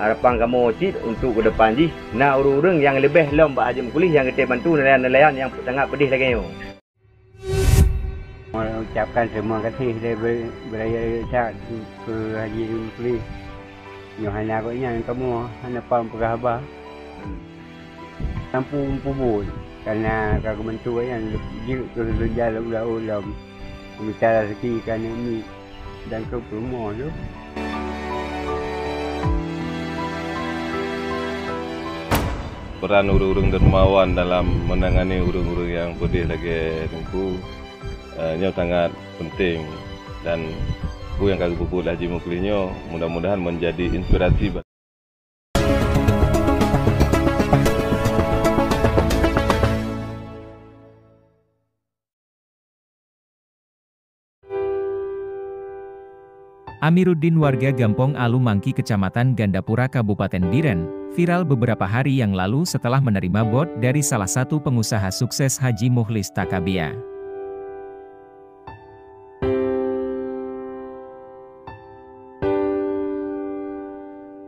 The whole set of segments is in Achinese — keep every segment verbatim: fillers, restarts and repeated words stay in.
Harapan kamoe cit untuk keudepan jih na ureuëng-ureuëng nyang leubeh lom bak Haji Mukli nyang geutém bantu nelayan-nelayan nyang sangat peudeh lagée nyoe. Mengucapkan terima kasih dari ber-, beraya that keu Haji Mukli. Nyoe hana gobnyan kamoe hana pam peugah haba. Sampung pubun karena ka geubantu gobnyan jeuet keu leuja lom-lom mita rezeki keu aneuk miet dan keu peurumoh lom. Peran ureuëng-ureuëng dermawan dalam menangani ureuëng-ureuëng nyang peudeh lagée Teungku, eh, nyoe sangat penting dan peue nyang ka geupeubuet lé Haji Mukli nyoe mudah-mudahan menjadi inspirasi ba- Amiruddin, warga Gampong Alu Mangki, Kecamatan Gandapura, Kabupaten Biren, viral beberapa hari yang lalu setelah menerima bot dari salah satu pengusaha sukses, Haji Mukhlis Takabia.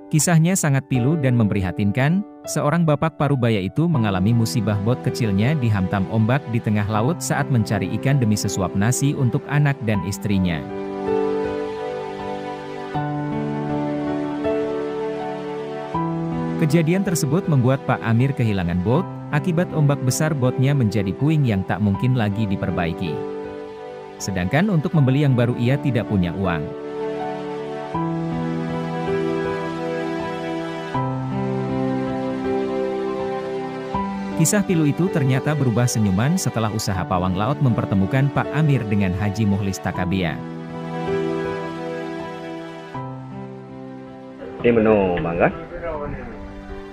Kisahnya sangat pilu dan memprihatinkan, seorang bapak parubaya itu mengalami musibah bot kecilnya dihantam ombak di tengah laut saat mencari ikan demi sesuap nasi untuk anak dan istrinya. Kejadian tersebut membuat Pak Amir kehilangan bot, akibat ombak besar botnya menjadi puing yang tak mungkin lagi diperbaiki. Sedangkan untuk membeli yang baru ia tidak punya uang. Kisah pilu itu ternyata berubah senyuman setelah usaha pawang laut mempertemukan Pak Amir dengan Haji Mukhlis Takabia. Di meunoe, Bang, kan?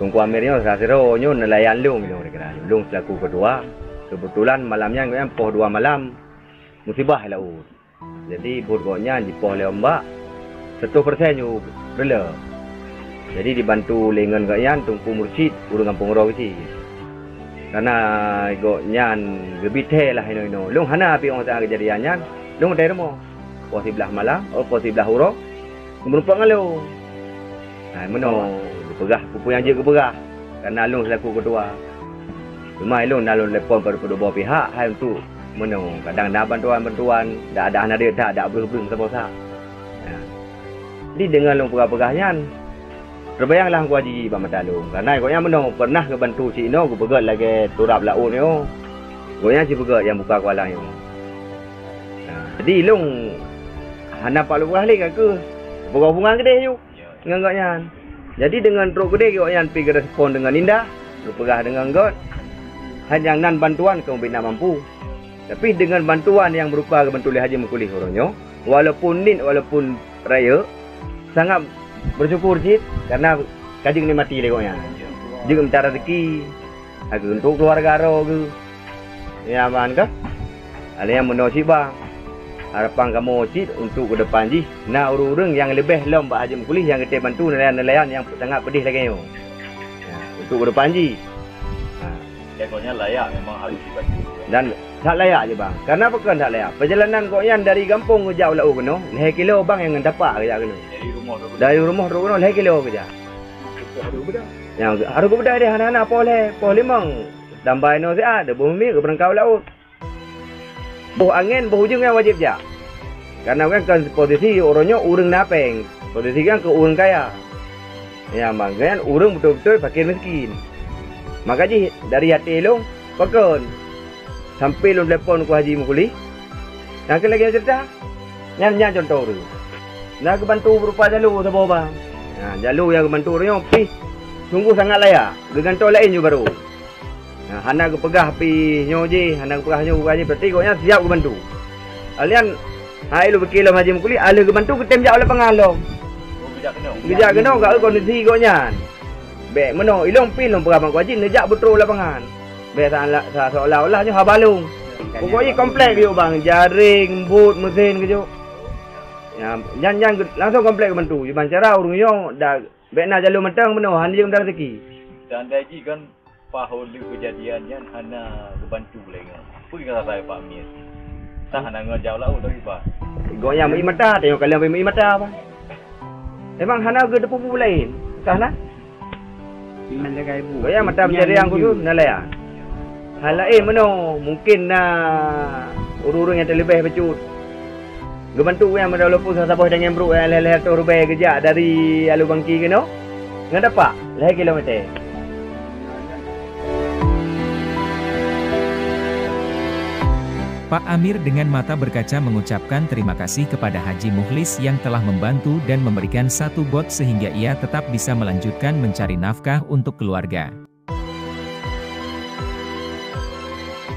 Teungku Amir nyoe salah sidroe nyoe neulayan lôn, lôn dikira. Lôn selaku ketua, kebetulan malam nyan gobnyan poh dua malam. Musibah laôt. Jadi, buet gobnyan jipoh lé ombak, seratus persen ju reuloh. Jadi, dibantu lé ngon gobnyan Teungku Mursyid, ureuëng gampông droe geuchik. Karena gobnyan geubi thée lah inoe-inoe. Lôn hana pi óh saát keujadian nyan, lôn watée rumoh. Poh siblaih malam, oh, poh siblaih uroe, geumeurumpok ngon lôn. Hai, meunoe geupeugah peue-peue nyang jeuet geupeugah, karena lôn selaku ketua. Teuma lôn na lôn telepon padub-padub boh pihak hai untuk meunoe. Kadang na bantuan-bantuan, dak, dak hana deuek that, dak breueh-breueh saboh sa. Nah. Jadi deungon lôn peugah-peugah nyan, teubayanglah Teungku Haji bak mata lôn. Karena gobnyan meunoe pernah geubantu cit inoe geupeugét lagée turab laôt nyoe. Gobnyan cit peugét nyang buka kuala nyoe. Nah, jadi lôn hana pat lôn peugah lé ka keuh peugah hubungan keudeh ju ngon gobnyan. Jadi deungon trok keudeh gobnyan pi geurespon deungon indah, geupeugah deungon göt, hai nyang nan bantuan keu bina mampu. Tapi deungon bantuan nyang berupa geubantu lé Haji Mukli uroe nyoe, walaupun niet, walaupun rayeuk, sangat bersyukur cit karena ka jeuet nikmati lé gobnyan. Jeuet mita rezeki, ka geuh untuk keluarga droe geuh. Ya, man ka? Alèh nyan meunoe cit, Bang. Harapan kamoe cit untuk keudepan jih na ureuëng-ureuëng nyang leubeh lom bak Haji Mukli nyang geutém bantu nelayan-nelayan nyang sangat peudeh lagée nyoe. Ya, untuk keudepan jih. Ha. Dan gobnyan layak memang harus dibantu. Dan that layak jih, Bang. Karena pakon that layak? Perjalanan gobnyan dari gampông geujak u laôt keunoe, lhée kilo, Bang, nyang ngon tapak geujak keunoe. Dari rumoh trok keunoe. Dari rumoh trok keunoe lhée kilo geujak. Nyang harôh geubeudôh deh hana-hana poh lhée, poh limong. Tambai nyoe siat, boh miet geubeurangkah u laôt. Boh angén, boh ujeuen nyan wajéb jak. Karena gobnyan kon posisi uroe nyoe ureuëng na péng, posisi gobnyan keu ureuëng kaya. Ya, man gobnyan ureuëng beutôi-beutôi fakir miskin. Maka jih dari até lôn, pakon sampai lôn telepon Teungku Haji Mukli, nyang keu lagée cerita, nyan, nyan contoh ureuëng. Na geubantu berupa jalo saboh, Bang. Nah, jalo nyang geubantu ureuëng nyoe pih sungguh sangat layak, geugantoe laén ju barô. Nah, hana geupeugah pih nyoe jih, hana geupeugah nyoe, geupeugah jih, berarti gobnyan siap geubantu. Alèh nyan, hai lôn pike lom Haji Mukli, alèh geubantu geutém jak u lapangan lom. Oh, geujak keunoe? Geujak keunoe, ka kondisi gobnyan. Bék meunoe, ilôn pih lôn peugah bak Teungku Haji neujak beutrok u lapangan. Bék sa-, sa-, seolah-olah nyoe haba lôn. Pokok jih komplek geujok, Bang, jaréng, bot, meusén geujok. Ya, nyan, nyan geu-, langsung komplek geubantu. Kiban cara ureuëng nyoe da-, bék na jalo mantong meunoe, hana jeuem dan rezeki. Tanda jih kan Pahu lheueh keujadian nyan hana geubantu lé ngon. Peue geurasa Pak Amir? Tah hana ngon jak u laôt lom iba. Gobnyan meuié mata, tanyoe kalon meuié mata, Bang. Memang hana geuteupeue peue laén. Sah na? Lima belas ribu. Goyang mata mencari yang khusus, na laya. Hal lain meunoe, mungkin na ureueng-ureueng nyang teuleubeh bacut. Geubantu nyang meudahulu pun saboh dangeng brok nyang lhèe-lhèe reutôh ribèe geujak dari Alue Bangki keunoe. Ngon tapak, lhèe kilometer. Pak Amir dengan mata berkaca mengucapkan terima kasih kepada Haji Mukhlis yang telah membantu dan memberikan satu bot sehingga ia tetap bisa melanjutkan mencari nafkah untuk keluarga.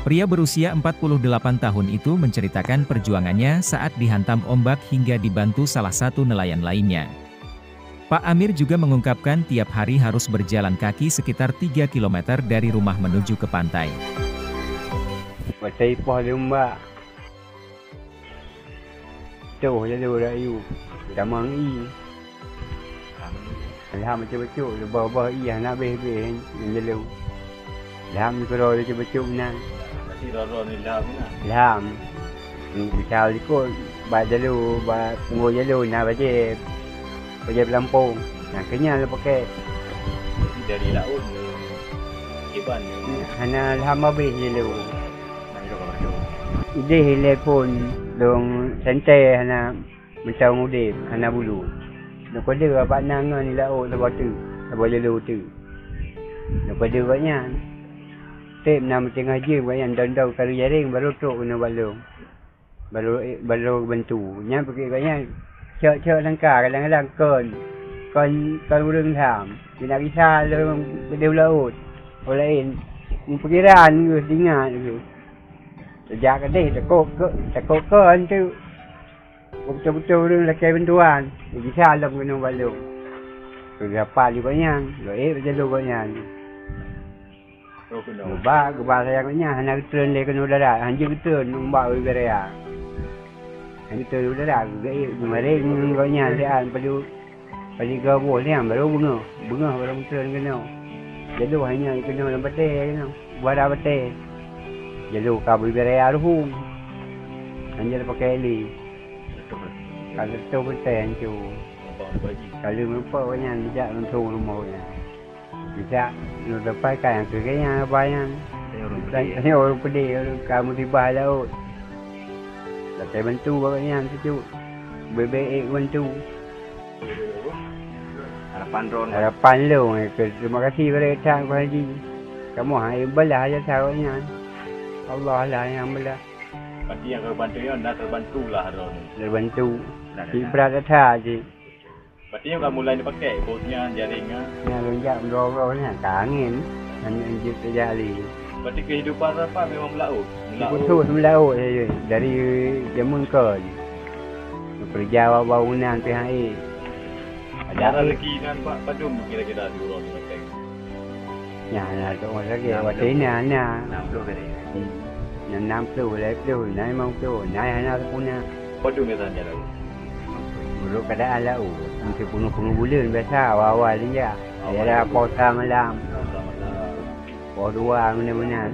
Pria berusia empat puluh delapan tahun itu menceritakan perjuangannya saat dihantam ombak hingga dibantu salah satu nelayan lainnya. Pak Amir juga mengungkapkan tiap hari harus berjalan kaki sekitar tiga kilometer dari rumah menuju ke pantai. Watèe ipoh lé umbak, toh jalô rayeuk, tamong ié. Lham bacut-bacut, leubeh-leubeh ié hana abéh-abéh ngon jalô. Lham keudroe bacut-bacut meunan. Berarti droe-droe ni lham meunan? Lham. Misal likot bak jalô, bak punggong jalô na bajèe, bajèe peulampông. Na keu nyan lôn pakèk. Jadi dari laôt nyoe, kiban nyoe. Hana lham abéh jalô. Idéh ilèe phôn lôn santèe hana mantong udép, hana bulu. Lôn keudeuh bak na ngon laôt saboh teuk, saboh jalô teuk. Lôn keudeuh gobnyan. Sép na meuteungoh jeuem gobnyan dong-dong karu jaréng barô trok keunoe bak lôn. Barô, barô bantu. Nyan peuke gobnyan cok-cok nangka kadang-kadang kon, kon, kon ureueng tham. Keuneuk gisa lôn keudeuh laôt. Ureueng laén meupikiran geuh, ingat geuh. Teujak keudeh, takot ke, takot kon teuk. Beutôi-beutôi ureueng lakèe bantuan, gisa lom keunoe bak lôn. Keu gapa lé gobnyan, lôn ék bak jalô gobnyan. Geuba, geuba sayang gobnyan, hana geutreun lé keunoe darat, hanjeuet geutreun umbak Bibiraya. Hanjeuet geutreun u darat, geuék geumareng ngon gobnyan siat, padub Padub boh nyan barô beungoh, beungoh barô geutreun keunoe. Jalô hai nyan keunoe lam batèe keunoe, bara batèe. Jalô ka Bibiraya ruhueng. Hanjeuet pakèk lé. Ka reutôh batèe hanco. Ka lheueh meurumpok nyan jak lôn thôn rumoh nyan. Geujak lôn dapat ka nyang keu gobnyan haba nyan. Tanyong ureueng peudeh, ureueng ka musibah laôt. Lakèe bantu bak gobnyan sicut. Bèk-bèk ék bantu. Harapan droen. Harapan lôn, eh, keu terima kasih bak gata, Pak Haji. Kamoe hana balah jasa gobnyan. Allah lah nyang balah. Pasti nyang ka geubantu nyoe na teubantu lah droen. Teubantu. Nah, nah, nah. Cit brat that cit. Berarti nyoe ka mulai neupakèk bot nyan, jaréng nyan? Nyan lôn jak meudroe-droe nyan, ka angén. Nyan jeuet teujak lé. Berarti kehidupan Rafa memang meulaôt? Meulaôt. Khusus meulaôt saja, dari jameun kon. Neukeureuja bak bangunan pih han ék. Ada rezeki nan, Pak, padum kira-kira di uroe nyoe? Nyan, na, tok rumah sakit. Watèe na, na. Enam puluh tadi. Hmm. Nyan enam puluh, lapan puluh, na limong puluh, na hana sempurna. Padum biasa jalan? Menurut keadaan laôt, mungkin peunuh-peunuh buleuen biasa, awai-awai lé jak. Awai. Daerah poh sa malam. Poh sa malam. Poh dua meunan-meunan.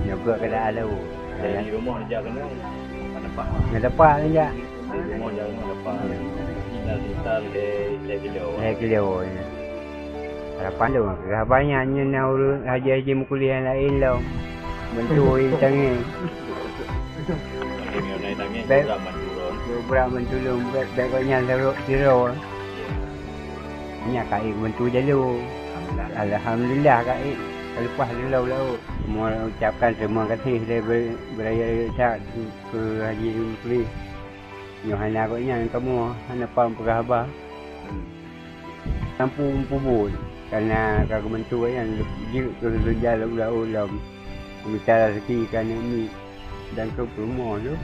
Nyoe keadaan laôt. Dari rumah jak keunoe, ngon tapak? Ngon tapak lé jak. Dari rumah jak keunoe tapak. Tinggal sekitar lhèe, lhèe kilo. Lhèe kilo, ya. Harapan lôn, haba nyan nyoe na ureueng haji-haji meukuliah nyang laén lom. Bantu tangieng. Bèk, brat bantu lôn, bèk, bèk gobnyan sidroe. Nyan ka ék bantu jalô. Alhamdulillah ka ék, ka leupah jalô laôt. Meuucapkan terima kasih lé beu-, beuraya that keu Haji Mukri. Nyoe hana gobnyan kamoe hana pang peugah haba. Sampue peubuet, kana ka geubantu gobnyan jeuet keu lôn jalan u laôt lom. Mita raseuki keu aneuk miet dan keu peurumoh lôn.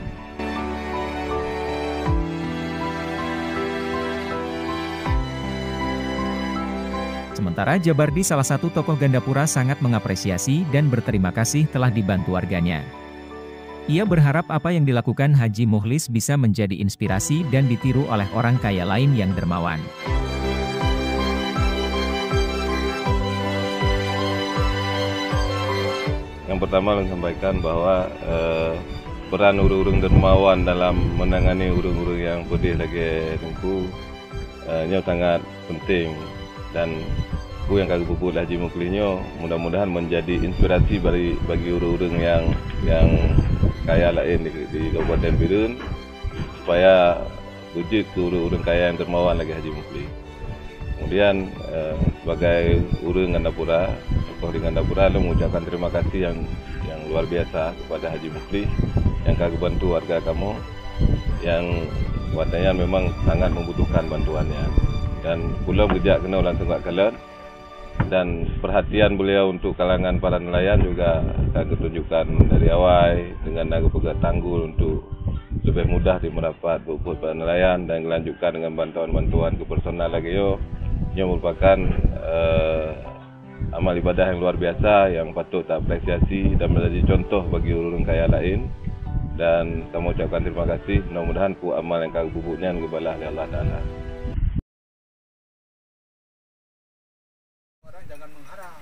Sementara Jabardi, salah satu tokoh Gandapura, sangat mengapresiasi dan berterima kasih telah dibantu warganya. Ia berharap apa yang dilakukan Haji Mukhlis bisa menjadi inspirasi dan ditiru oleh orang kaya lain yang dermawan. Yang pertama, lôn sampaikan bahwa, eh, peran ureueng-ureueng dermawan dalam menangani ureueng-ureueng nyang peudeh lagèe Teungku, eh, nyoe sangat penting. Dan peue nyang ka geupeubuet lé Haji Mukli nyoe mudah-mudahan menjadi inspirasi bagi, bagi ureuëng-ureuëng nyang, nyang kaya laén di, di Kabupaten Bireuen, supaya beujeuet keu ureuëng-ureuëng kaya nyang dermawan lagée Haji Mukli. Kemudian, eh, sebagai ureuëng Gandapura, tokoh di Gandapura, lôn mengucapkan terima kasih yang, yang luar biasa kepada Haji Mukli yang ka geubantu warga kamoe yang watée nyan memang sangat membutuhkan bantuan nyan. Dan ulôn geujak keunoe langsung ka kalon, dan perhatian beliau untuk kalangan para nelayan juga ka geutunjukkan dari awai dengan na geupeugah tanggul untuk lebih mudah di merapat buet-buet para nelayan dan dilanjutkan dengan bantuan-bantuan ke personal lagée nyoe. Nyoe merupakan, eh, amal ibadah yang luar biasa yang patut taapresiasi dan menjadi contoh bagi ureuëng kaya laén. Dan kamoe ucapkan terima kasih. Mudah-mudahan peue amal nyang ka geubuet nyan geubalah lé Allah Taala. Orang jangan mengharap.